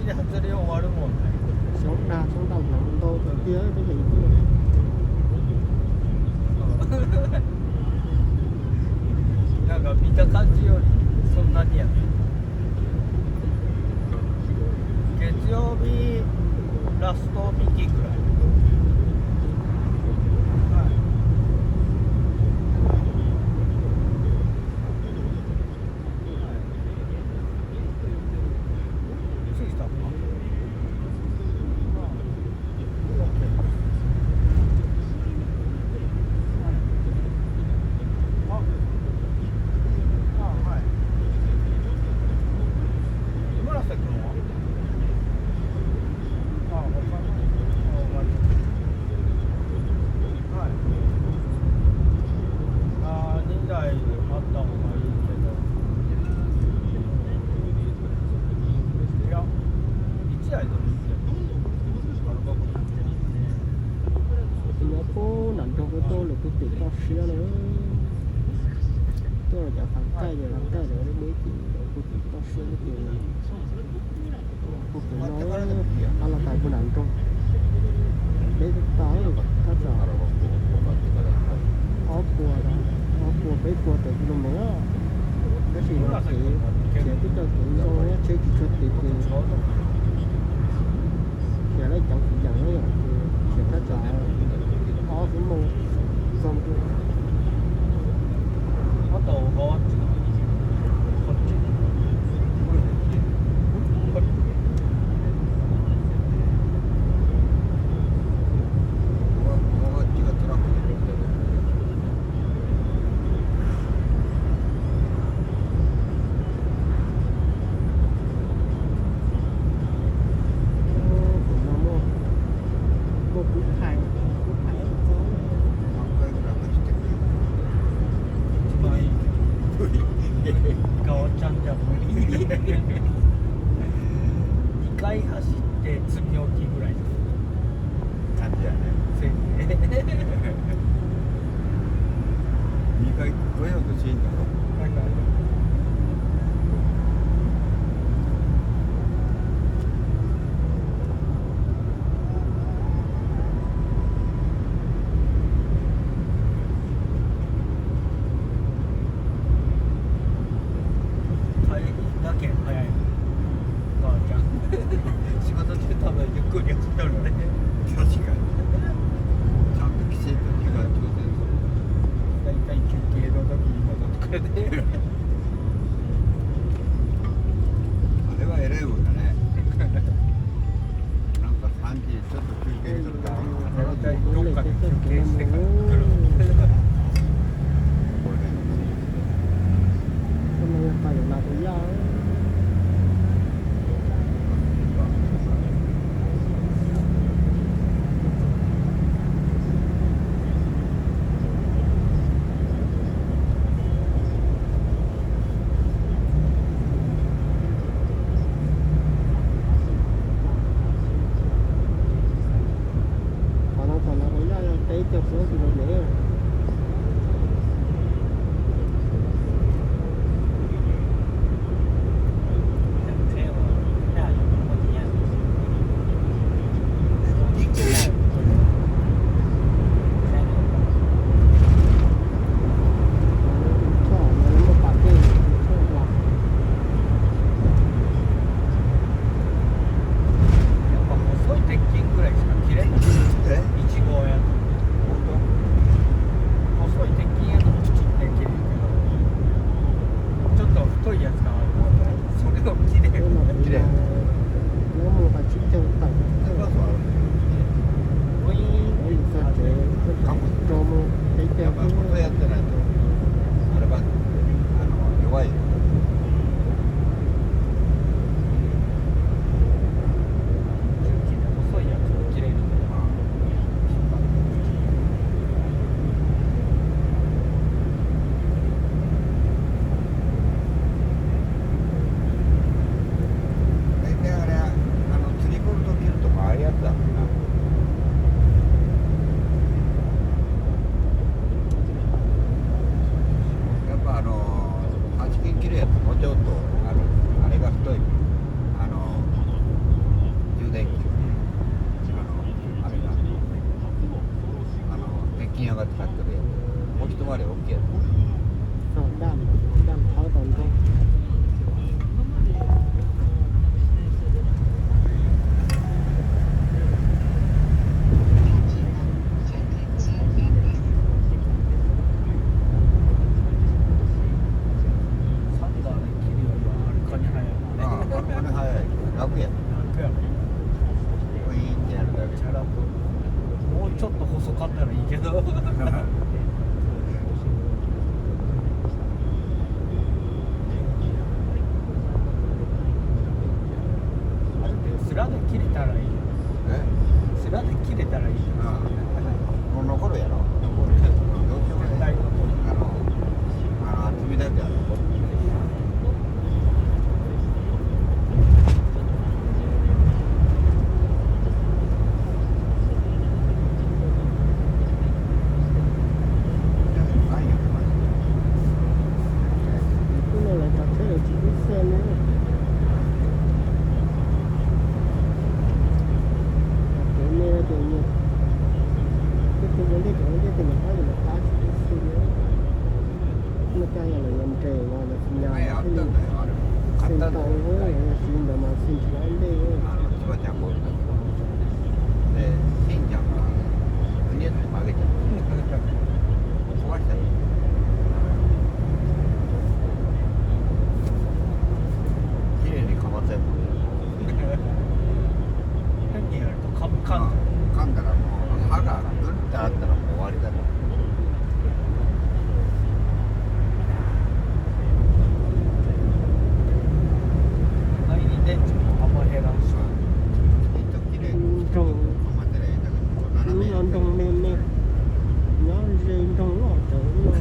Xyov dag xyov dag hnav ntau kawg tiag peb cov YouTube. Ces txiv ob pib last two pib kig lawm. Nyob puag nram nroog kuj tuaj lawm puag tim toj siab na. Tuaj cov fas kaij ces fas kaij lawv deb ces lawv puag tim toj siab ces puag tim no, qab los tais puag nram nroog. Deb tas thaj tsam ob puas, ob puas peb puas tawm kis lus mev os. Tab sis no kev khiav twb tau kev zoo, tsheb tsis tshua tid ces khiav lawm cov tsis yeem na yom, ces khiav thaj tsam ob xuab moos txog ntua. Muaj kub thaiv, kub thaiv. Koj tsam nyog ib kaib has si ces txwm nyog kig kuv lais. Tias, ui, tias lawv, ua tsob tau hauv xub qab tawg lawm ib kiag. Xwb dab tawm kib li tas lawm. Xwb dab tawm kib li tas lawm. Hnub no lawv tsav tsheb lawv tsis pub xaj na. Cov me tias nyias, tej tus ua ntej cov ua ntej tej nyuam qhuav ces lawv qab tsis pub xaj na. Muaj caj yog lawv yuav nres los lawv tsis nyas thiaj li xaj tau, yog tsis li ntawd mas xaj tsis tau ntej. Nroog, hnub no nroog me me, nyob ze nroog loj rawv no.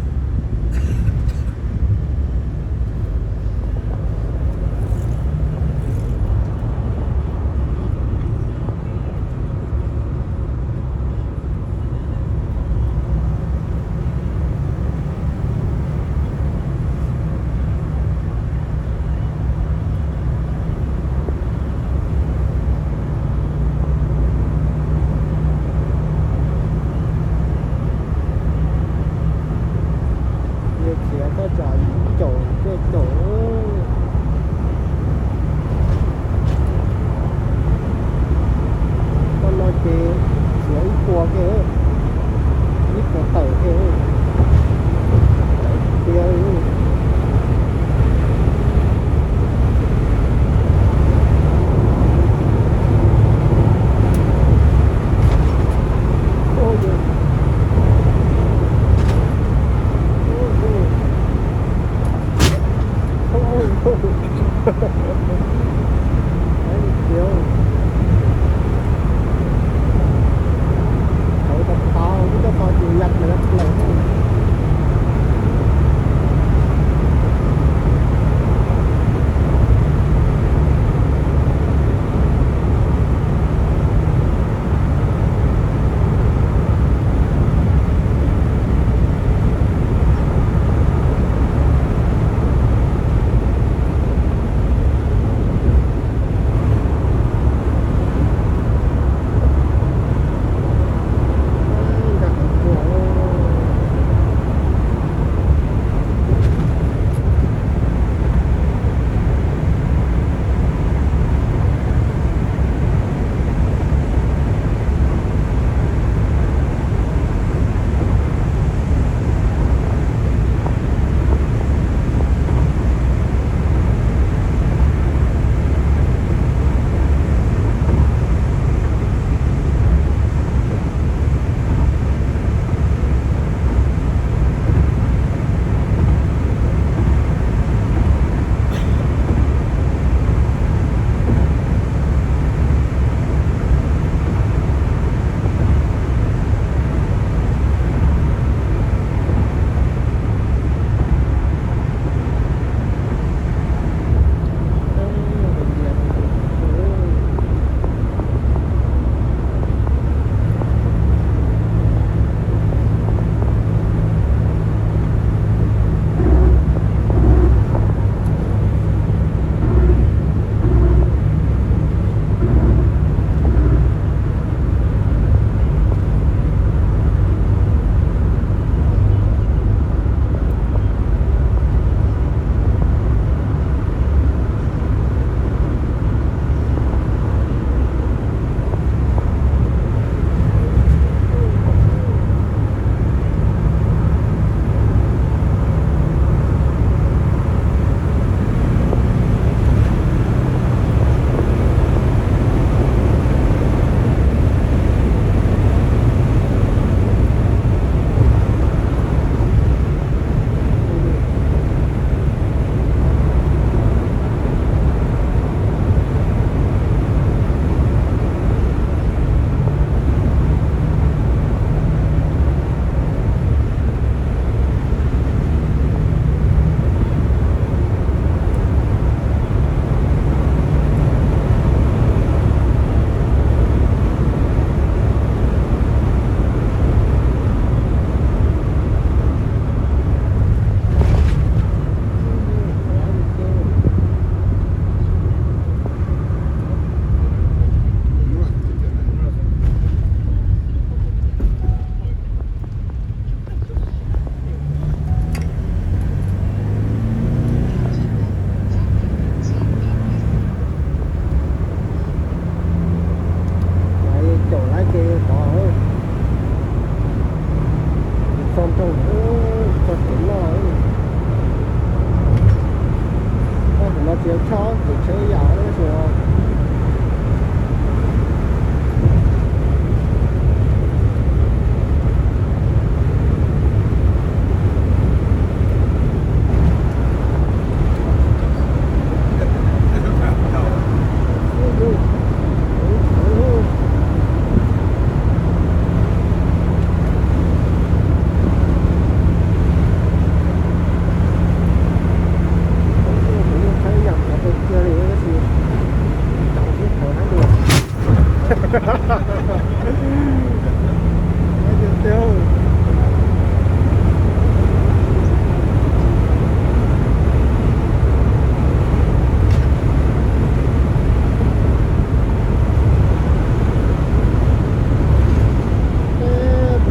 Cov no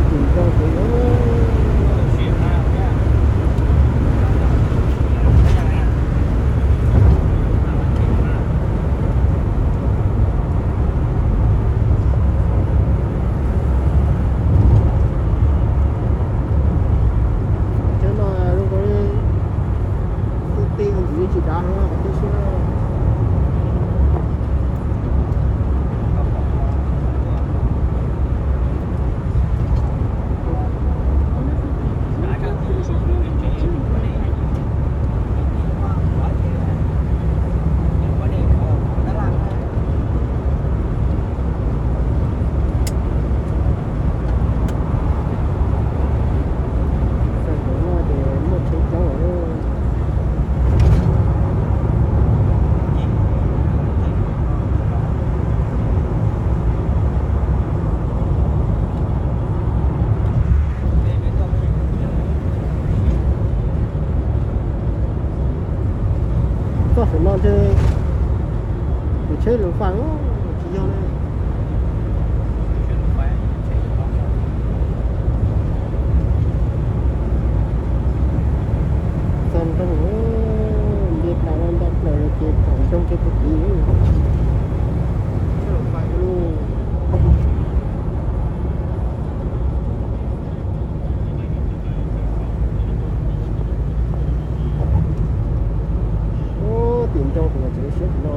zoo nkaus li tej ntxiv tsis dav heev qhov twg xwb. Txog ntawm no ces muaj tsheb coob lawm. Txoj saum no ntshe tus tsheb lus fais tsis yog li. Txog nroog, nce tas los nto plaws lawm ces pom nroog kiag puag tid. Tsheb lus fais ua luaj. Ub, tim nroog kuv mas tseem siab tim no.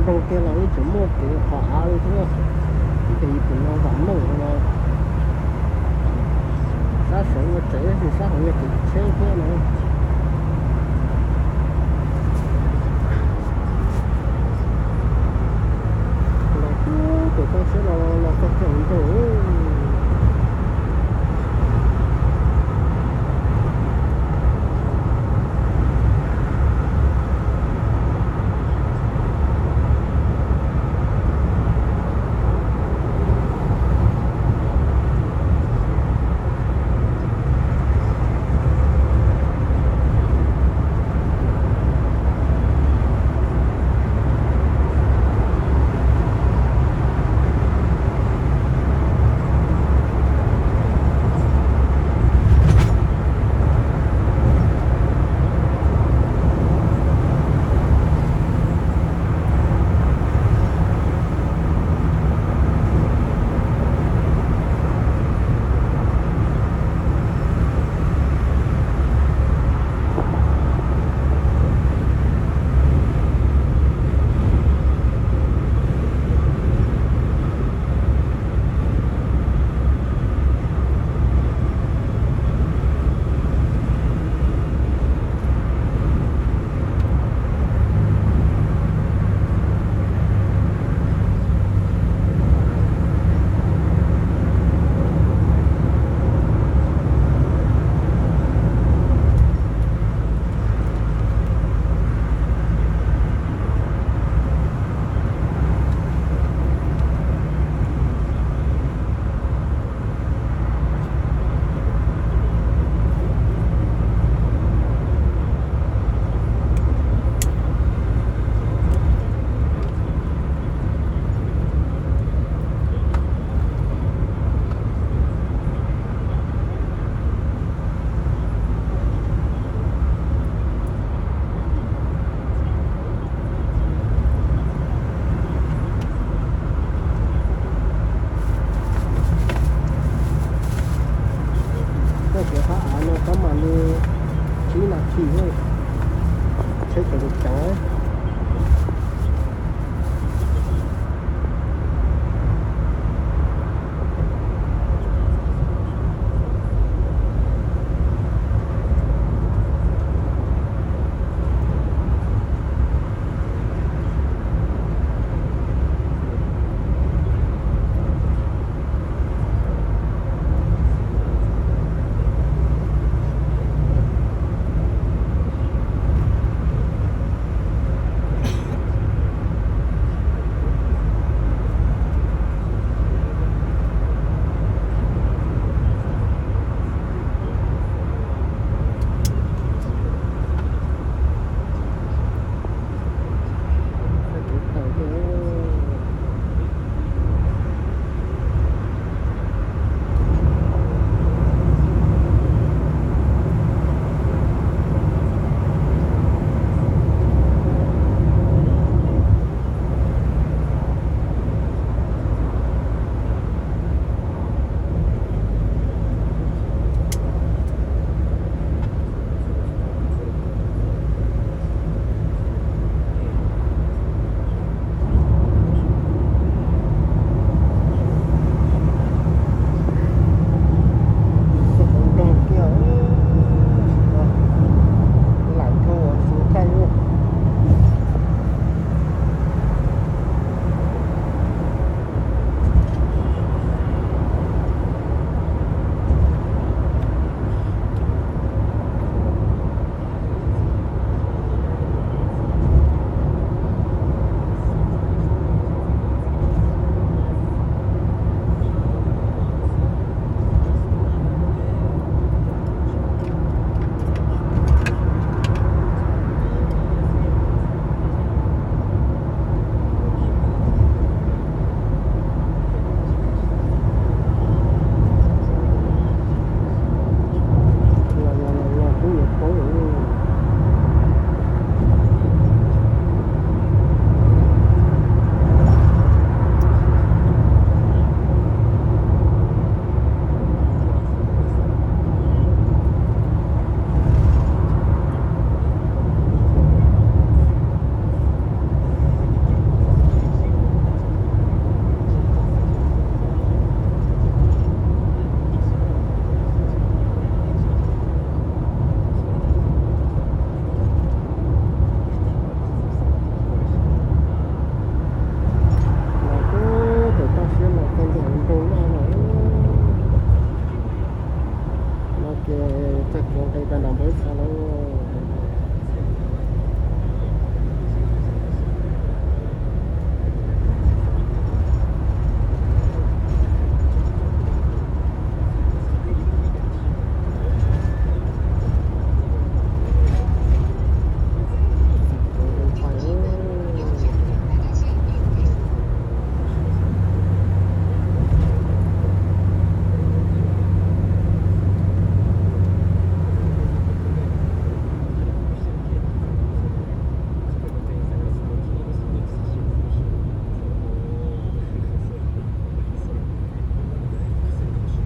Nroog kiag los yeej tseem muaj kev qhov av li thiab. Ces tus no vam meej no, sab saud ua tsev, sab hauv yog kev tsheb thiab no.